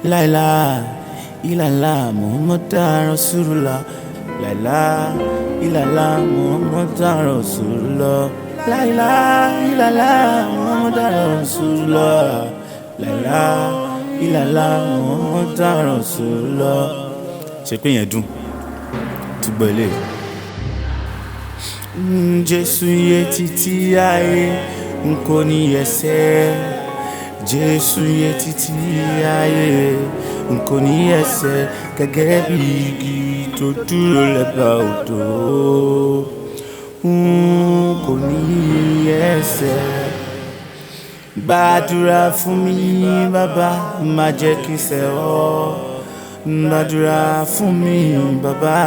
La ilaha illallah Muhammad Rasulullah. La ilaha illallah Muhammad Rasulullah. La ilaha illallah Muhammad Rasulullah. La ilaha illallah Muhammad Rasulullah. Ṣe pé yẹn dùn túbọ̀ ilé. Jésù yẹ títí ayé, n kò ní ẹsẹ̀. Jésù yẹ títí ayé, n kò ní ẹsẹ̀, gẹ́gẹ́ bí igi tó dúró lẹ́bàá odò, n kò ní ẹsẹ̀. Gbàdúrà fún mi, bàbá, má jẹ́ kí n ṣẹ̀ ọ́. Gbàdúrà fún mi, bàbá,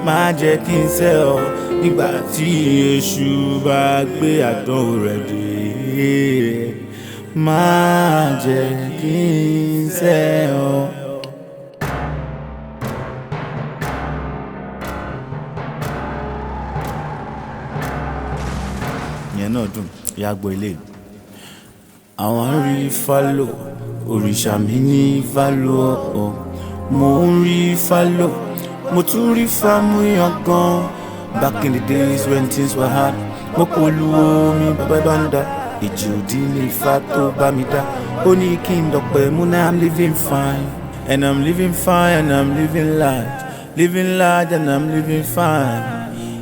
má jẹ́ kí n ṣẹ̀ ọ́. Nígbà tí èṣù bá gbé àdánwò rẹ̀ dé, má jẹ́ kí n ṣẹ̀ ọ́. Ìyẹn náà dùn, ìyá gbọ́ ilé. Àwọn rí fálò, òrìṣà mi ní fálò ọ̀. Mo ń rí fálò, mo tún rí fámúyàn gan. Back in the days when things were hard, mo kò lu omi bàbá bá ń da. Èjì òdì ní ifá tó bá mi dá. Ó ní kí n dọ̀pẹ́ mú náà, I'm living fine. And I'm living fine and I'm living large. Living large and I'm living fine.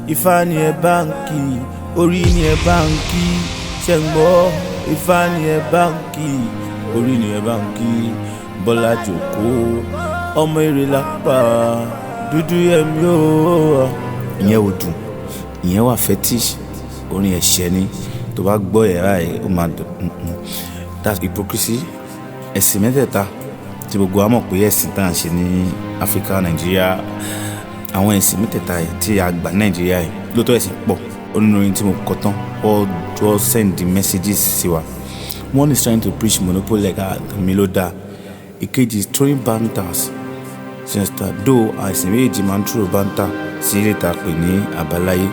Ifá ni ẹ bá ń kí, orí ni ẹ bá ń kí. Ṣé ń gbọ́? Ifá ni ẹ bá ń kí, orí ni ẹ bá ń kí. Bọ́lá jòkó, ọmọ èrè lápá, dúdú yẹmi ó. Ìyẹn ò dùn, ìyẹn wà fetish, orin ẹ̀ṣẹ̀ ni. Tó bá gbọ́ ẹ̀ báyìí, ó máa dùn. That's hypocrisy. Ẹ̀sìn mẹ́tẹ̀ẹ̀ta tí gbogbo wa mọ̀ pé ẹ̀sìn tá à ń ṣe ní Áfíríkà, Nàìjíríà, àwọn ẹ̀sìn mẹ́tẹ̀ẹ̀ta yìí tí a gbà ní Nàìjíríà yìí, lóòótọ́ ẹ̀sìn pọ̀. Ó nínú orin tí mo kọ tán, ó jọ send the messages sí wa. One is trying to preach monopoly like, ah, mi ló dáa. Ìkejì is throwing banters. Sister, though ẹ̀sìn méjèèjì máa ń throw banter sí ilé tá a pè ní àbáláyé.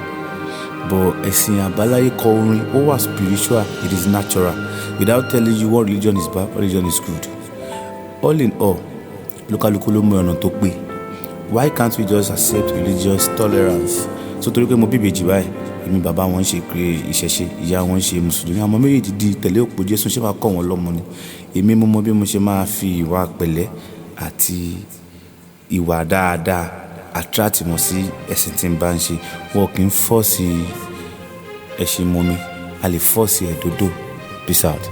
But ẹ̀sìn àbáláyé kọ orin, ó wà spiritual, it is natural, without telling you what religion is bad, what religion is good. All in all, lókàlùkù ló mú ọ̀nà tó pé. Why can't we just accept religious tolerance? So torí pé mo bí ìbejì báyìí, èmi bàbá wọn ń ṣe ìṣẹ̀ṣe, ìyá wọn ń ṣe mùsùlùmí, àwọn méjèèjì di tẹ̀lé òpó Jésù, ṣé máa kọ́ wọn lọ́mọ ni? Èmi mo mọ bí mo ṣe máa fi ìwà pẹ̀lẹ́ àti ìwà dáadáa attract wọn sí ẹ̀sìn tí n bá ń ṣe. Wọn kì í force ẹṣin mọ́ mi, a lè force ẹ̀ dodo. Peace out.